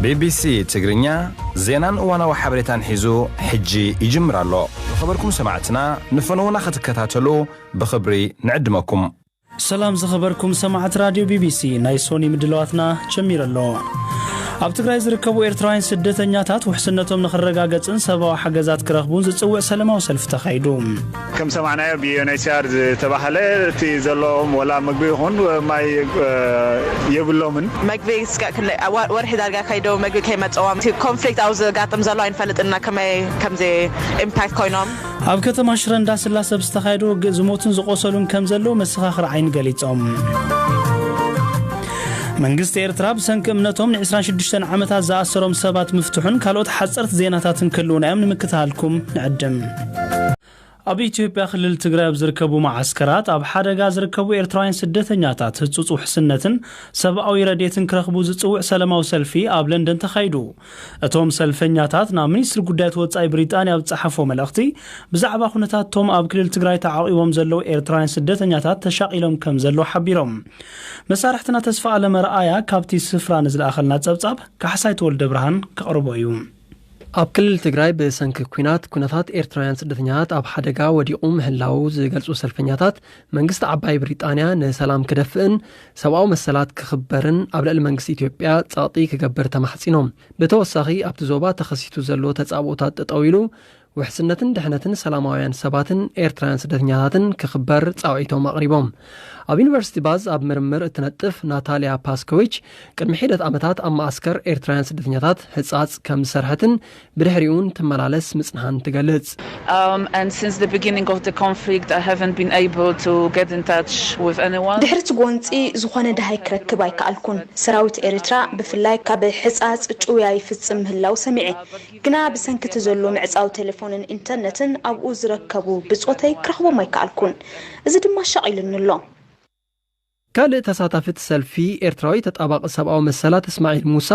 ቢቢሲ ትግርኛ ዜናን እዋናዊ ሓበሬታን ሒዙ ሕጂ ይጅምር ኣሎ። ዝኸበርኩም ሰማዕትና፣ ንፈነውና ክትከታተሉ ብኽብሪ ንዕድመኩም። ሰላም ዝኸበርኩም ሰማዕቲ ራድዮ ቢቢሲ፣ ናይ ሶኒ ምድላዋትና ጀሚሩ ኣሎ። ኣብ ትግራይ ዝርከቡ ኤርትራውያን ስደተኛታት ውሕስነቶም ንኽረጋገጽን ሰብኣዊ ሓገዛት ክረኽቡን ዝጽውዕ ሰላማዊ ሰልፊ ተኻይዱ። ከም ሰማዕናዮ ብዩኤንኤችሲኣር ዝተባህለ እቲ ዘለዎም ወላ ምግቢ ይኹን ማይ፣ እ፣ የብሎምን። መግቢ እስከ ክንደይ ወ-፣ ወርሒ ዳርጋ ከይደው መግቢ ከይመጸዎም እቲ ኮንፍሊክት ኣብ ዝጋጥም ዘሎ ኣይንፈልጥና ከመይ ከምዚ ኢምፓክት ኮይኖም። ኣብ ከተማ ሽረ እንዳስላሰ ብዝተኻየደ ውግእ ዝሞቱን ዝቆሰሉን ከም ዘለዉ መሰኻኽር ዓይኒ ገሊጾም። መንግስቲ ኤርትራ ብሰንኪ እምነቶም ን ዕስራን ሽዱሽተን ዓመታት ዝኣሰሮም ሰባት ምፍትሑን ካልኦት ሓጸርቲ ዜናታትን ክህልዉና እዮም ንምክትታልኩም ንዕድም። ኣብ ኢትዮጵያ ክልል ትግራይ ኣብ ዝርከቡ መዓስከራት ኣብ ሓደጋ ዝርከቡ ኤርትራውያን ስደተኛታት ህጹጽ ውሕስነትን ሰብኣዊ ረድኤትን ክረኽቡ ዝጽውዕ ሰላማዊ ሰልፊ ኣብ ለንደን ተኻይዱ። እቶም ሰልፈኛታት ናብ ሚኒስትሪ ጉዳያት ወጻኢ ብሪጣንያ ኣብ ዝጸሓፎ መልእኽቲ፣ ብዛዕባ ኩነታቶም ኣብ ክልል ትግራይ ተዓቒቦም ዘለዉ ኤርትራውያን ስደተኛታት ተሻቒሎም ከም ዘለዉ ሓቢሮም። መሳርሕትና ተስፋ ኣለም ኣርኣያ ካብቲ ስፍራ ንዝለኣኸልና ጸብጻብ ካሕሳይ ተወልደ ብርሃን ከቕርቦ እዩ። ኣብ ክልል ትግራይ ብሰንኪ ኲናት ኩነታት ኤርትራውያን ስደተኛታት ኣብ ሓደጋ ወዲቑ ምህላዉ ዝገልጹ ሰልፈኛታት፣ መንግስቲ ዓባይ ብሪጣንያ ንሰላም ክደፍእን ሰብኣዊ መሰላት ክኽበርን ኣብ ልዕሊ መንግስቲ ኢትዮጵያ ጸቕጢ ክገብር ተማሕጺኖም። ብተወሳኺ ኣብቲ ዞባ ተኸሲቱ ዘሎ ተጻብኦታት ጠጠው ኢሉ ውሕስነትን ድሕነትን ሰላማውያን ሰባትን ኤርትራውያን ስደተኛታትን ክኽበር ጻውዒቶም ኣቕሪቦም። ኣብ ዩኒቨርሲቲ ባዝ ኣብ ምርምር እትነጥፍ ናታልያ ፓስኮቪች፣ ቅድሚ ሒደት ዓመታት ኣብ መዓስከር ኤርትራውያን ስደተኛታት ህጻጽ ከም ዝሰርሐትን ብድሕሪኡን ትመላለስ ምጽንሓን ትገልጽ። Um, and since the beginning of the conflict, I haven't been able to get in touch with anyone. ድሕሪ እቲ ጎንጺ ዝኾነ ደሃይ ክረክብ ኣይከኣልኩን። ሰራዊት ኤርትራ ብፍላይ ካብ ሕጻጽ ጭውያ ይፍጽም ምህላው ሰሚዐ። ግና ብሰንኪ እቲ ዘሎ ምዕጻው ቴሌፎንን ኢንተርነትን ኣብኡ ዝረከቡ ብጾተይ ክረኽቦም ኣይከኣልኩን። እዚ ድማ ኣሻቒሉኒ ኣሎ። ካልእ ተሳታፊ እቲ ሰልፊ፣ ኤርትራዊ ተጣባቒ ሰብኣዊ መሰላት እስማዒል ሙሳ፣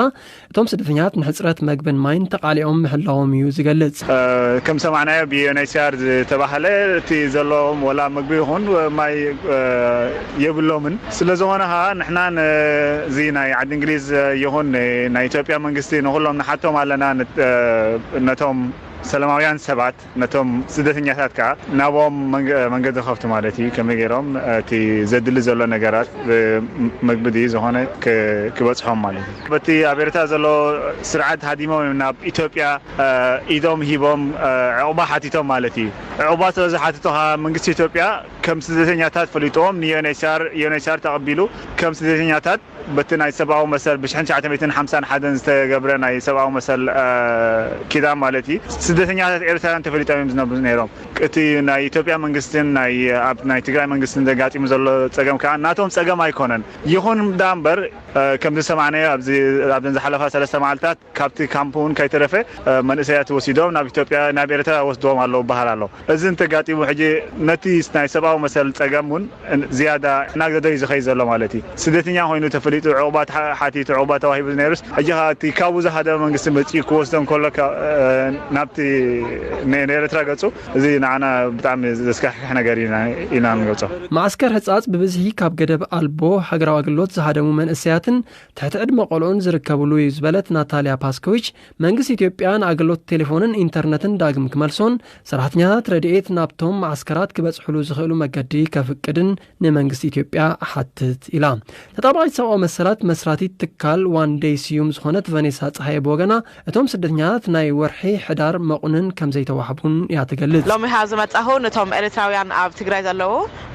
እቶም ስደተኛታት ንሕጽረት መግብን ማይን ተቓሊዖም ምህላዎም እዩ ዝገልጽ። እ፣ ከም ሰማዕናዮ ብዩኤንኤችሲኣር ዝተባህለ እቲ ዘለዎም ወላ ምግቢ ይኹን ማይ፣ እ፣ የብሎምን። ስለ ዝኾነ ኸዓ ንሕና ነዚ ናይ ዓዲ እንግሊዝ ይኹን ናይ ኢትዮጵያ መንግስቲ ንኹሎም ንሓቶም ኣለና፣ ነት-፣ እ፣ ነቶም ሰላማውያን ሰባት ነቶም ስደተኛታት ከኣ ናብኦም መንገ-፣ መንገዲ ከፍቱ ማለት እዩ። ከመይ ገይሮም እቲ ዘድሊ ዘሎ ነገራት፣ ብ-፣ መግቢ ድዩ ዝኾነ ክ-፣ ክበጽሖም ማለት እዩ። በቲ ኣብ ኤርትራ ዘሎ ስርዓት ሃዲሞም እዮም ናብ ኢትዮጵያ፣ እ፣ ኢዶም ሂቦም፣ እ፣ ዕቑባ ሓቲቶም ማለት እዩ። ዕቑባ ስለ ዝሓትቱ ከኣ መንግስቲ ኢትዮጵያ ከም ስደተኛታት ፈሊጥዎም ንዩኤንኤችሲኣር፣ ዩኤንኤችሲኣር ተቐቢሉ ከም ስደተኛታት በቲ ናይ ሰብኣዊ መሰል ብሽሕን ትሽዓተ ሚእትን ሓምሳን ሓደን ዝተገብረ ናይ ሰብኣዊ መሰል፣ እ፣ ኪዳን ማለት እዩ። ስደተኛታት ኤርትራውያን ተፈሊጦም እዮም ዝነብሩ ነይሮም። እቲ ናይ ኢትዮጵያ መንግስትን ናይ፣ ኣብ ናይ ትግራይ መንግስትን ዘጋጢሙ ዘሎ ጸገም ከኣ ናቶም ጸገም ኣይኮነን። ይኹን ደኣ እምበር፣ እ፣ ከም ዝሰማዕናዮ ኣብዚ፣ ኣብዘን ዝሓለፋ ሰለስተ መዓልታት ካብቲ ካምፕ እውን ከይተረፈ፣ እ፣ መንእሰያት ወሲዶም ናብ ኢትዮጵያ፣ ናብ ኤርትራ ወስድዎም ኣለዉ ይበሃል ኣሎ። እዚ እንተጋጢሙ ሕጂ ነቲ ናይ ሰብኣዊ መሰል ጸገም እውን ዝያዳ እናገደደ እዩ ዝኸይድ ዘሎ ማለት እዩ። ስደተኛ ኮይኑ ተፈሊጡ ዕቑባ ተሓ-፣ ሓቲቱ ዕቑባ ተዋሂቡ ዝነይሩስ፣ ሕጂ ኸኣ እቲ ካብኡ ዝሃደመ መንግስቲ መጺኡ ክወስዶም ከሎ፣ ካ-፣ እ፣ ናብቲ ነ-፣ ንኤርትራ ገጹ፣ እዚ ንዓና ብጣዕሚ ዘስካሕክሕ ነገር ኢና፣ ኢና ንገልጾ። መዓስከር ሕጻጽ ብብዝሒ ካብ ገደብ ኣልቦ ሃገራዊ ኣገልግሎት ዝሃደሙ መንእሰያትን ትሕቲ ዕድመ ቆልዑን ዝርከብሉ እዩ ዝበለት ናታልያ ፓስኮቪች፣ መንግስቲ ኢትዮጵያ ንኣገልግሎት ቴሌፎንን ኢንተርነትን ዳግም ክመልሶን ሰራሕተኛታት ረድኤት ናብቶም መዓስከራት ክበጽሕሉ ዝኽእሉ መገዲ ከፍቅድን ንመንግስቲ ኢትዮጵያ እሓትት ኢላ። ተጣባቒት ሰብኣዊ መሰላት መስራቲት ትካል ዋን ደይ ስዩም ዝኾነት ቨኔሳ ጸሃየ ብወገና፣ እቶም ስደተኛታት ናይ ወርሒ ሕዳር መቑንን ከም ዘይተዋህቡን እያ ትገልጽ። ሎሚ ካብ ዝመጻኹ ነቶም ኤርትራውያን ኣብ ትግራይ ዘለዉ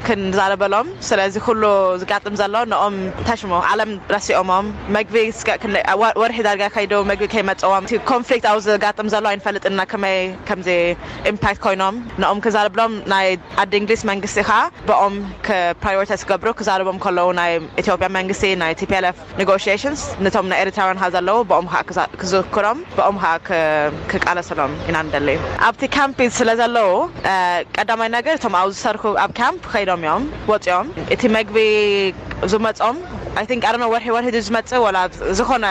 ክንዛረበሎም፣ ስለዚ ኩሉ ዝጋጥም ዘሎ ንኦም ተሽሞ ዓለም ረሲኦሞም፣ መግቢ እስከ ክንደይ ወ-፣ ወርሒ ዳርጋ ከይደው መግቢ ከይመጸዎም፣ እቲ ኮንፍሊክት ኣብ ዝጋጥም ዘሎ ኣይንፈልጥና ከመይ ከምዚ ኢምፓክት ኮይኖም፣ ንኦም ክዛረብሎም ናይ ዓዲ እንግሊዝ መንግስቲ ኸኣ ብኦም ክ-፣ ፕራዮሪታይዝ ክገብሩ ክዛረቦም ከለዉ ናይ ኢትዮጵያ መንግስቲ ናይ ቲ ፒ ኤል ኤፍ ኔጎሽዬሽንስ ነቶም ናይ ኤርትራውያን ኸኣ ዘለዉ ብኦም ኸኣ ክዛ-፣ ክዝክሮም ብኦም ኸኣ ክ-፣ ክቃለሰሎም ኢና ንደሊ። ኣብቲ ካምፕ ስለ ዘለዉ፣ እ፣ ቀዳማይ ነገር እቶም ኣብ ዝሰርሑ ኣብ ካምፕ ኸይዶም እዮም ወፂኦም። እቲ መግቢ ዝመፆም I think ኣረነ ወርሒ ወርሒ ዝመጽእ ወላ ዝኾነ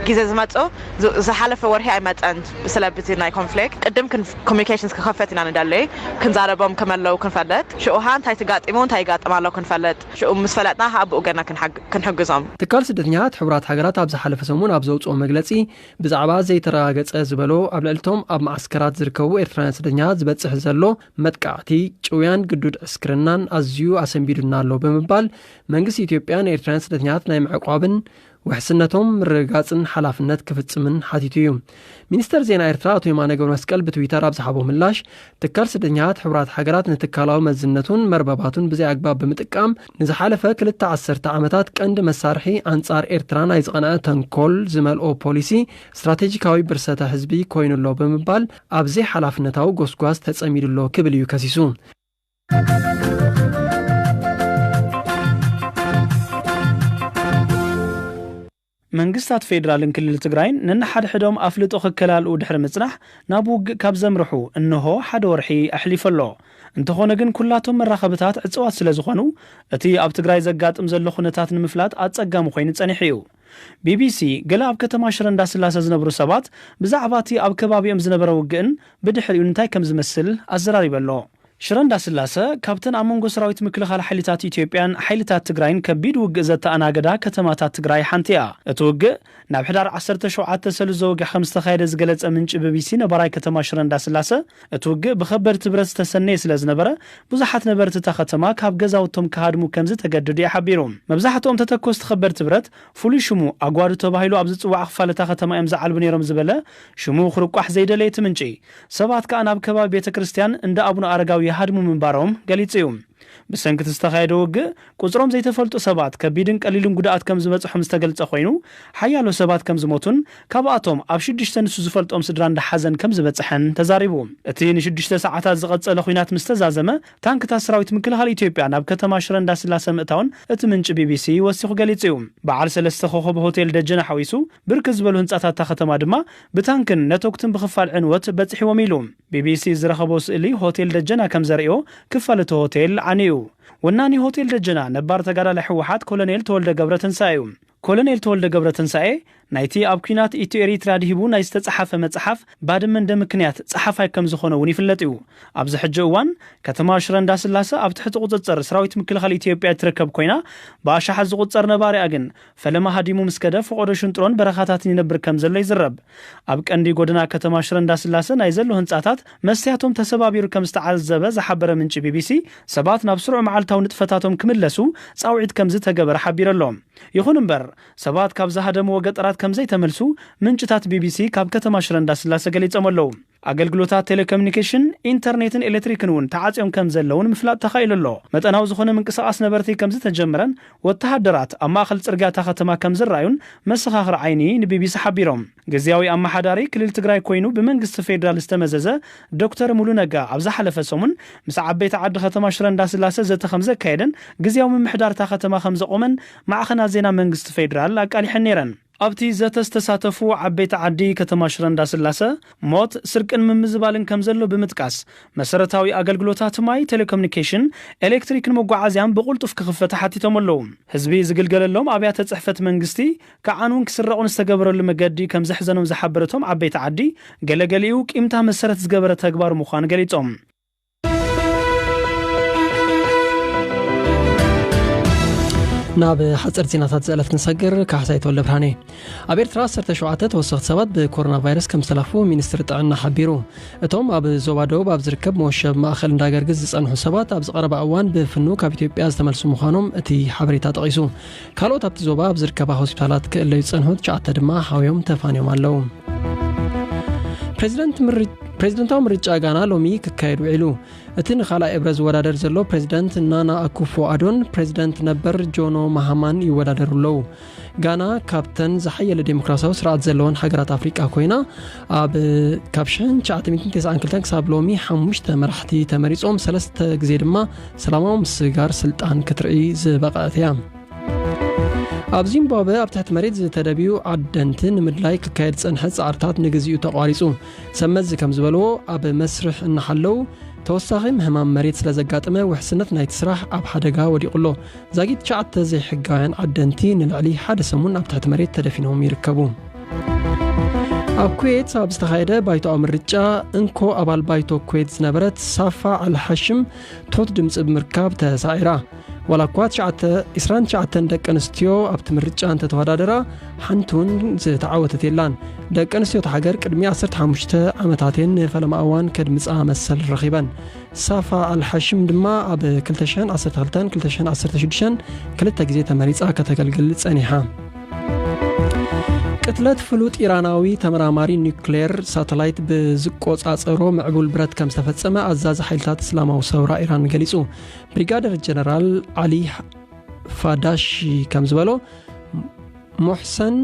ግዜ ዝመጽእ ዝ- ዝሓለፈ ወርሒ ኣይመጸን። ስለብቲ ናይ ኮንፍሊክት ቅድም ኮሚኒኬሽንስ ክኸፈት ኢና ንደለይ፣ ክንዛረቦም ከመለዉ ክንፈልጥ፣ ሽኡሃ እንታይ ትጋጢሙ እንታይ ይጋጥም ኣለዉ ክንፈልጥ፣ ሽኡ ምስ ፈለጥና ኣብኡ ገና ክንሓግ- ክንሕግዞም። ትካል ስደተኛታት ሕቡራት ሃገራት ኣብ ዝሓለፈ ሰሙን ኣብ ዘውፅኦ መግለፂ፣ ብዛዕባ ዘይተረጋገፀ ዝበሎ ኣብ ልዕልቶም ኣብ መዓስከራት ዝርከቡ ኤርትራውያን ስደተኛታት ዝበፅሕ ዘሎ መጥቃዕቲ፣ ጭውያን ግዱድ ዕስክርናን ኣዝዩ ኣሰንቢዱና ኣሎ ብምባል፣ መንግስቲ ኢትዮጵያ ንኤርትራውያን ስደተኛታት ናይ ምዕቋብን ውሕስነቶም ምርግጋጽን ሓላፍነት ክፍጽምን ሓቲቱ እዩ። ሚኒስተር ዜና ኤርትራ ኣቶ የማነ ገብረመስቀል ብትዊተር ኣብ ዝሃቦ ምላሽ፣ ትካል ስደተኛታት ሕቡራት ሃገራት ንትካላዊ መዝነቱን መርበባቱን ብዘይ ኣግባብ ብምጥቃም፣ ንዝሓለፈ ክልተ ዓሰርተ ዓመታት ቀንዲ መሳርሒ ኣንጻር ኤርትራ ናይ ዝቐንዐ ተንኮል ዝመልኦ ፖሊሲ ስትራቴጂካዊ ብርሰተ ህዝቢ ኮይኑ ኣሎ ብምባል፣ ኣብ ዘይሓላፍነታዊ ጎስጓስ ተጸሚዱ ኣሎ ክብል እዩ ከሲሱ። መንግስታት ፌዴራልን ክልል ትግራይን ነንሓድሕዶም ኣፍልጦ ክከላልኡ ድሕሪ ምጽናሕ፣ ናብ ውግእ ካብ ዘምርሑ እንሆ ሓደ ወርሒ ኣሕሊፉ ኣሎ። እንተኾነ ግን ኩላቶም መራኸብታት ዕጽዋት ስለ ዝኾኑ፣ እቲ ኣብ ትግራይ ዘጋጥም ዘሎ ኩነታት ንምፍላጥ ኣጸጋሚ ኮይኑ ጸኒሑ እዩ። ቢቢሲ ገለ ኣብ ከተማ ሽረ እንዳስላሰ ዝነብሩ ሰባት ብዛዕባ እቲ ኣብ ከባቢኦም ዝነበረ ውግእን ብድሕሪኡ እንታይ ከም ዝመስል ኣዘራሪቡ ኣሎ። ሽረ እንዳስላሰ ካብተን ኣብ መንጎ ሰራዊት ምክልኻል ሓይልታት ኢትዮጵያን ሓይልታት ትግራይን ከቢድ ውግእ ዘተኣናገዳ ከተማታት ትግራይ ሓንቲ እያ። እቲ ውግእ ናብ ሕዳር ዓሰርተ ሸውዓተ ሰሉስ ዘወግሕ ከም ዝተኻየደ ዝገለጸ ምንጪ ቢቢሲ ነባራይ ከተማ ሽረ እንዳስላሰ፣ እቲ ውግእ ብኸበድቲ ብረት ዝተሰነየ ስለ ዝነበረ፣ ብዙሓት ነበርቲ እታ ከተማ ካብ ገዛውቶም ክሃድሙ ከም ዝተገደዱ እዩ ሓቢሩ። መብዛሕትኦም ተተኮስቲ ከበድቲ ብረት፣ ፍሉይ ሽሙ ኣጓዱ ተባሂሉ ኣብ ዝጽዋዕ ክፋል እታ ከተማ እዮም ዝዓልቡ ነይሮም ዝበለ ሽሙ ክርቋሕ ዘይደለየ እቲ ምንጪ፣ ሰባት ከኣ ናብ ከባቢ ቤተ ክርስቲያን እንዳ ኣቡነ ኣረጋዊ ይሃድሙ ምንባሮም ገሊጹ እዩ። ብሰንኪ እቲ ዝተኻየደ ውግእ፣ ቁጽሮም ዘይተፈልጡ ሰባት ከቢድን ቀሊልን ጉድኣት ከም ዝበጽሖም ዝተገልጸ ኮይኑ፣ ሓያሎ ሰባት ከም ዝሞቱን ካብኣቶም ኣብ ሽዱሽተ ንሱ ዝፈልጦም ስድራ እንዳ ሓዘን ከም ዝበጽሐን ተዛሪቡ። እቲ ንሽዱሽተ ሰዓታት ዝቐጸለ ኲናት ምስ ተዛዘመ፣ ታንክታት ሰራዊት ምክልኻል ኢትዮጵያ ናብ ከተማ ሽረ እንዳስላሰ ምእታውን እቲ ምንጪ ቢቢሲ ወሲኹ ገሊጹ እዩ። በዓል ሰለስተ ኮኸብ ሆቴል ደጀን ሓዊሱ፣ ብርክት ዝበሉ ህንጻታት እታ ከተማ ድማ ብታንክን ነተኩትን ብኽፋል ዕንወት በጺሕዎም ኢሉ። ቢቢሲ ዝረኸቦ ስእሊ ሆቴል ደጀና ከም ዘርእዮ፣ ክፋል እቲ ሆቴል ዓንዩ። ወናኒ ሆቴል ደጀና፣ ነባር ተጋዳላይ ህወሓት ኮሎኔል ተወልደ ገብረትንሳኤ እዩ። ኮሎኔል ተወልደ ገብረትንሳኤ፣ ናይቲ ኣብ ኲናት ኢትዮ ኤሪትራ ድሂቡ ናይ ዝተጻሓፈ መጽሓፍ ባድመ እንደ ምክንያት ጸሓፋይ ከም ዝኾነ እውን ይፍለጥ እዩ። ኣብዚ ሕጂ እዋን፣ ከተማ ሽረ እንዳስላሰ ኣብ ትሕቲ ቁጽጽር ሰራዊት ምክልኻል ኢትዮጵያ እትርከብ ኮይና፣ ብኣሽሓት ዝቑጸር ነባሪኣ ግን ፈለማ ሃዲሙ ምስ ከደ፣ ፈቖዶ ሽንጥሮን በረኻታትን ይነብር ከም ዘሎ ይዝረብ። ኣብ ቀንዲ ጎደና ከተማ ሽረ እንዳስላሰ ናይ ዘሎ ህንጻታት መስትያቶም ተሰባቢሩ ከም ዝተዓዘበ ዝሓበረ ምንጪ ቢቢሲ፣ ሰባት ናብ ስሩዕ መዓልታዊ ንጥፈታቶም ክምለሱ ጻውዒት ከም ዝተገበረ ሓቢሩ ኣሎ። ይኹን እምበር፣ ሰባት ካብ ዝሃደምዎ ገጠራት ከም ዘይተመልሱ ምንጭታት ቢቢሲ ካብ ከተማ ሽረ እንዳስላሰ ገሊጾም ኣለዉ። ኣገልግሎታት ቴሌኮሙኒኬሽን፣ ኢንተርኔትን ኤሌክትሪክን እውን ተዓጽዮም ከም ዘለውን ምፍላጥ ተኻኢሉ ኣሎ። መጠናዊ ዝኾነ ምንቅስቓስ ነበርቲ ከም ዝተጀመረን ወተሃደራት ኣብ ማእኸል ጽርግያ እታ ከተማ ከም ዝረኣዩን መሰኻኽር ዓይኒ ንቢቢሲ ሓቢሮም። ግዝያዊ ኣመሓዳሪ ክልል ትግራይ ኮይኑ ብመንግስቲ ፌዴራል ዝተመዘዘ ዶክተር ሙሉ ነጋ፣ ኣብ ዝሓለፈ ሰሙን ምስ ዓበይቲ ዓዲ ከተማ ሽረ እንዳስላሰ ዘተ ከም ዘካየደን ግዝያዊ ምምሕዳር እታ ከተማ ከም ዘቖመን ማዕኸናት ዜና መንግስቲ ፌዴራል ኣቃሊሐን ነይረን። ኣብቲ ዘተ ዝተሳተፉ ዓበይቲ ዓዲ ከተማ ሽረ እንዳስላሰ፣ ሞት፣ ስርቅን ምምዝባልን ከም ዘሎ ብምጥቃስ፣ መሰረታዊ ኣገልግሎታት ማይ፣ ቴሌኮሙኒኬሽን፣ ኤሌክትሪክን መጓዓዝያን ብቕልጡፍ ክኽፈት ሓቲቶም ኣለዉ። ህዝቢ ዝግልገለሎም ኣብያተ ጽሕፈት መንግስቲ ክዓንዉን ክስረቑን ዝተገበረሉ መገዲ ከም ዘሕዘኖም ዝሓበሩ እቶም ዓበይቲ ዓዲ፣ ገለገሊኡ ቂምታ መሰረት ዝገበረ ተግባር ምዃኑ ገሊጾም። ናብ ሓፂር ዜናታት ዘዕለፍ ክንሰግር፣ ካሕሳይ ተወልደ ብርሃኔ። ኣብ ኤርትራ ዓሰርተ ሸውዓተ ተወሰኽቲ ሰባት ብኮሮና ቫይረስ ከም ዝተለኽፉ ሚኒስትሪ ጥዕና ሓቢሩ። እቶም ኣብ ዞባ ደቡብ ኣብ ዝርከብ መወሸብ ማእኸል እንዳገርግስ ዝጸንሑ ሰባት ኣብዚ ቀረባ እዋን ብፍኑ ካብ ኢትዮጵያ ዝተመልሱ ምዃኖም እቲ ሓበሬታ ጠቒሱ። ካልኦት ኣብቲ ዞባ ኣብ ዝርከባ ሆስፒታላት ክእለዩ ዝጸንሑ ትሽዓተ ድማ ሓውዮም ተፋንዮም ኣለዉ። ፕሬዚደንት ምር-፣ ፕሬዚደንታዊ ምርጫ ጋና ሎሚ ክካየድ ውዒሉ። እቲ ንኻልኣይ እብረ ዝወዳደር ዘሎ ፕሬዚደንት ናና ኣኩፎ ኣዶን ፕሬዚደንት ነበር ጆኖ ማሃማን ይወዳደሩ ኣለዉ። ጋና ካብተን ዝሓየለ ዴሞክራሲያዊ ስርዓት ዘለወን ሃገራት ኣፍሪቃ ኮይና፣ ኣብ፣ ካብ ሽሕን ትሽዓተ ሚእትን ተስዓን ክልተን ክሳብ ሎሚ ሓሙሽተ መራሕቲ ተመሪጾም፣ ሰለስተ ግዜ ድማ ሰላማዊ ምስግጋር ስልጣን ክትርኢ ዝበቕዐት እያ። ኣብ ዚምባብወ ኣብ ትሕቲ መሬት ዝተደብዩ ዓደንቲ ንምድላይ ክካየድ ዝጸንሐ ጻዕርታት ንግዚኡ ተቋሪጹ። ሰብ መዚ ከም ዝበልዎ፣ ኣብ መስርሕ እናሓለዉ ተወሳኺ ምህማም መሬት ስለ ዘጋጠመ ውሕስነት ናይቲ ስራሕ ኣብ ሓደጋ ወዲቑ ኣሎ። ዛጊት ትሽዓተ ዘይሕጋውያን ዓደንቲ ንልዕሊ ሓደ ሰሙን ኣብ ትሕቲ መሬት ተደፊኖም ይርከቡ። ኣብ ኩዌት ኣብ ዝተኻየደ ባይቶኣዊ ምርጫ እንኮ ኣባል ባይቶ ኩዌት ዝነበረት ሳፋ ኣልሓሽም ትሑት ድምፂ ብምርካብ ተሳዒራ። ዋላ እኳ ትሽዓተ ዕስራን ትሽዓተን ደቂ ኣንስትዮ ኣብቲ ምርጫ እንተተወዳደራ፣ ሓንቲ እውን ዝተዓወተት የላን። ደቂ ኣንስትዮ እታ ሃገር ቅድሚ ዓሰርተ ሓሙሽተ ዓመታት እየን ንፈለማ እዋን ከድምፃ መሰል ረኺበን። ሳፋ ኣልሓሽም ድማ ኣብ ክልተ ሽሕን ዓሰርተ ክልተን ክልተ ሽሕን ዓሰርተ ሽዱሽተን ክልተ ግዜ ተመሪፃ ከተገልግል ፀኒሓ። ቅትለት ፍሉጥ ኢራናዊ ተመራማሪ ኒውክሌር ሳተላይት ብዝቆጻጸሮ ምዕቡል ብረት ከም ዝተፈጸመ ኣዛዚ ሓይልታት እስላማዊ ሰውራ ኢራን ገሊጹ። ብሪጋደር ጀነራል ዓሊ ፋዳሺ ከም ዝበሎ፣ ሞሕሰን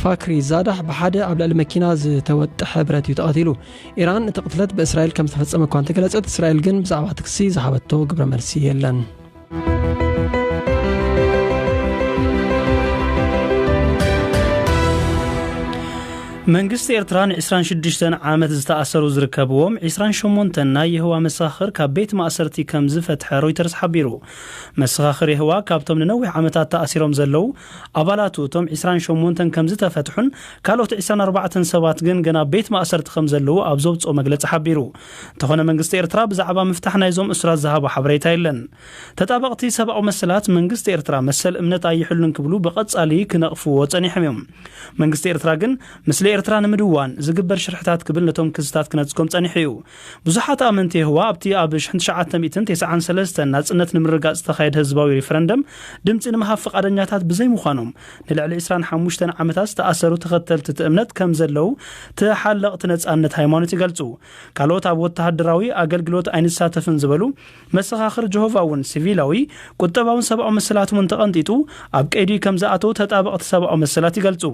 ፋክሪ ዛዳሕ ብሓደ ኣብ ልዕሊ መኪና ዝተወጠሐ ብረት እዩ ተቐቲሉ። ኢራን እቲ ቅትለት ብእስራኤል ከም ዝተፈጸመ እኳ እንተገለጸት፣ እስራኤል ግን ብዛዕባ እቲ ክሲ ዝሃበቶ ግብረ መልሲ የለን። መንግስቲ ኤርትራ ን ዕስራን ሽዱሽተን ዓመት ዝተኣሰሩ ዝርከብዎም ዕስራን ሸሞንተን ናይ የህዋ መሰኻኽር ካብ ቤት ማእሰርቲ ከም ዝፈትሐ ሮይተርስ ሓቢሩ። መሰኻኽር የህዋ ካብቶም ንነዊሕ ዓመታት ተኣሲሮም ዘለዉ ኣባላቱ እቶም ዕስራን ሸሞንተን ከም ዝተፈትሑን ካልኦት ዕስራን ኣርባዕተን ሰባት ግን ገና ቤት ማእሰርቲ ከም ዘለዉ ኣብ ዘውፅኦ መግለፂ ሓቢሩ። እንተኾነ መንግስቲ ኤርትራ ብዛዕባ ምፍታሕ ናይዞም እሱራት ዝሃቦ ሓበሬታ የለን። ተጣበቕቲ ሰብኣዊ መሰላት መንግስቲ ኤርትራ መሰል እምነት ኣይሕሉን ክብሉ ብቐጻሊ ክነቕፍዎ ጸኒሖም እዮም። መንግስቲ ኤርትራ ግን ምስሊ ኤርትራ ንምድዋን ዝግበር ሽርሕታት ክብል ነቶም ክስታት ክነጽጎም ጸኒሑ እዩ። ብዙሓት ኣመንቲ የሆዋ ኣብቲ ኣብ ሽሕን ትሽዓተ ሚእትን ተስዓን ሰለስተን ናጽነት ንምርጋጽ ዝተኻየደ ህዝባዊ ሪፈረንደም ድምጺ ንምሃብ ፍቓደኛታት ብዘይምዃኖም ንልዕሊ ዕስራን ሓሙሽተን ዓመታት ዝተኣሰሩ ተኸተልቲ እቲ እምነት ከም ዘለዉ ተሓለቕቲ ነጻነት ሃይማኖት ይገልጹ። ካልኦት ኣብ ወተሃደራዊ ኣገልግሎት ኣይንሳተፍን ዝበሉ መሰኻኽር ጀሆቫ እውን ሲቪላዊ፣ ቁጠባውን ሰብኣዊ መሰላት እውን ተቐንጢጡ ኣብ ቀይዲ ከም ዝኣተው ተጣበቕቲ ሰብኣዊ መሰላት ይገልጹ።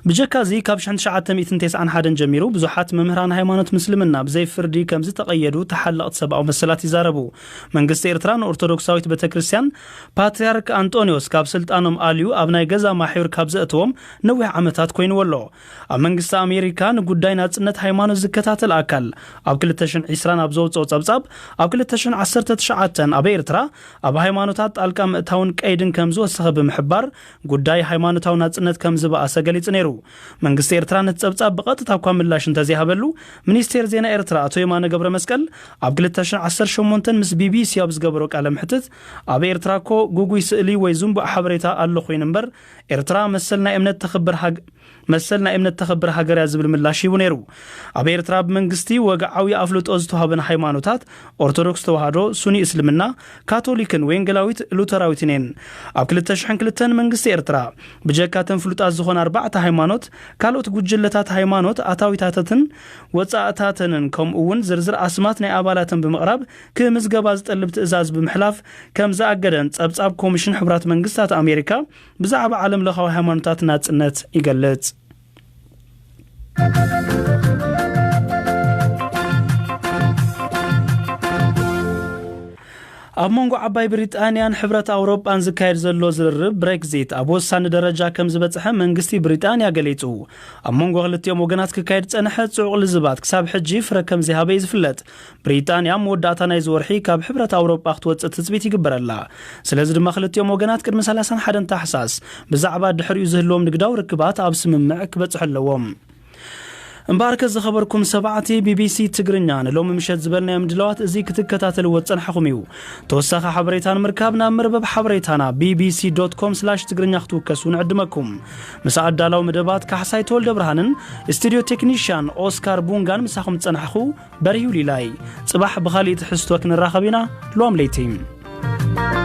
ብጀካ እዚ ካብ ሽሕን ትሽዓተ ሚእትን ተስዓን ሓደን ጀሚሩ ብዙሓት መምህራን ሃይማኖት ምስልምና ብዘይ ፍርዲ ከም ዝተቐየዱ ተሓለቕቲ ሰብኣዊ መሰላት ይዛረቡ። መንግስቲ ኤርትራ ንኦርቶዶክሳዊት ቤተክርስትያን ፓትርያርክ ኣንጦንዮስ ካብ ስልጣኖም ኣልዩ ኣብ ናይ ገዛ ማሕዩር ካብ ዘእተዎም ነዊሕ ዓመታት ኮይንዎ ኣሎ። ኣብ መንግስቲ ኣሜሪካ ንጉዳይ ናጽነት ሃይማኖት ዝከታተል ኣካል ኣብ ክልተ ሽሕን ዕስራን ኣብ ዘውጽኦ ጸብጻብ፣ ኣብ ክልተ ሽሕን ዓሰርተ ትሽዓተን ኣብ ኤርትራ ኣብ ሃይማኖታት ጣልቃ ምእታውን ቀይድን ከም ዝወሰኸ ብምሕባር፣ ጉዳይ ሃይማኖታዊ ናጽነት ከም ዝበኣሰ ገሊጹ ነይሩ። መንግስቲ ኤርትራ ነቲ ጸብጻብ ብቐጥታ እኳ ምላሽ እንተዘይሃበሉ፣ ሚኒስቴር ዜና ኤርትራ ኣቶ የማነ ገብረ መስቀል ኣብ ክልተ ሽሕን ዓሰርተ ሸሞንተን ምስ ቢቢሲ ኣብ ዝገበሮ ቃለ ምሕትት፣ ኣብ ኤርትራ እኮ ጉጉይ ስእሊ ወይ ዝንቡዕ ሓበሬታ ኣሎ ኮይኑ እምበር፣ ኤርትራ መሰል ናይ እምነት ተኽብር ሃግ-፣ መሰል ናይ እምነት ተኽብር ሃገር እያ ዝብል ምላሽ ሂቡ ነይሩ። ኣብ ኤርትራ ብመንግስቲ ወግዓዊ ኣፍልጦ ዝተዋህበን ሃይማኖታት ኦርቶዶክስ ተዋህዶ፣ ሱኒ እስልምና፣ ካቶሊክን ወንጌላዊት ሉተራዊትን እየን። ኣብ ክልተ ሽሕን ክልተን መንግስቲ ኤርትራ ብጀካ እተን ፍሉጣት ዝኾነ ኣርባዕተ ሃይማኖት፣ ካልኦት ጉጅለታት ሃይማኖት ኣታዊታተትን ወጻእታተንን ከምኡ እውን ዝርዝር ኣስማት ናይ ኣባላተን ብምቕራብ ክምዝገባ ዝጠልብ ትእዛዝ ብምሕላፍ ከም ዝኣገደን ጸብጻብ ኮሚሽን ሕቡራት መንግስታት ኣሜሪካ ብዛዕባ ዓለም ለኻዊ ሃይማኖታት ናጽነት ይገልጽ። ኣብ መንጎ ዓባይ ብሪጣንያን ሕብረት ኣውሮጳን ዝካየድ ዘሎ ዝርርብ ብሬክዚት ኣብ ወሳኒ ደረጃ ከም ዝበጽሐ መንግስቲ ብሪጣንያ ገሊጹ። ኣብ መንጎ ክልቲኦም ወገናት ክካየድ ዝጸንሐ ጽዑቕ ልዝባት ክሳብ ሕጂ ፍረ ከም ዘይሃበ እዩ ዝፍለጥ። ብሪጣንያ መወዳእታ ናይዚ ወርሒ ካብ ሕብረት ኣውሮጳ ክትወጽእ ትጽቢት ይግበረላ። ስለዚ ድማ ክልቲኦም ወገናት ቅድሚ ሰላሳን ሓደን ታሕሳስ ብዛዕባ ድሕሪኡ ዝህልዎም ንግዳዊ ርክባት ኣብ ስምምዕ ክበጽሑ ኣለዎም። እምበኣርከ ዝኸበርኩም ሰማዕቲ ቢቢሲ ትግርኛ፣ ንሎሚ ምሸት ዝበልናዮም ድለዋት እዚ ክትከታተልዎ ዝጸናሕኹም እዩ። ተወሳኺ ሓበሬታ ንምርካብ ናብ መርበብ ሓበሬታና ቢቢሲ ዶት ኮም ስላሽ ትግርኛ ክትውከሱ ንዕድመኩም። ምስ ኣዳላዊ መደባት ካሕሳይ ተወልደ ብርሃንን ስቱድዮ ቴክኒሽያን ኦስካር ቡንጋን ምሳኹም ዝጸናሕኹ በርሂ ውሊላይ። ጽባሕ ብኻልእ ትሕዝቶ ክንራኸብ ኢና። ሎም ለይቲ።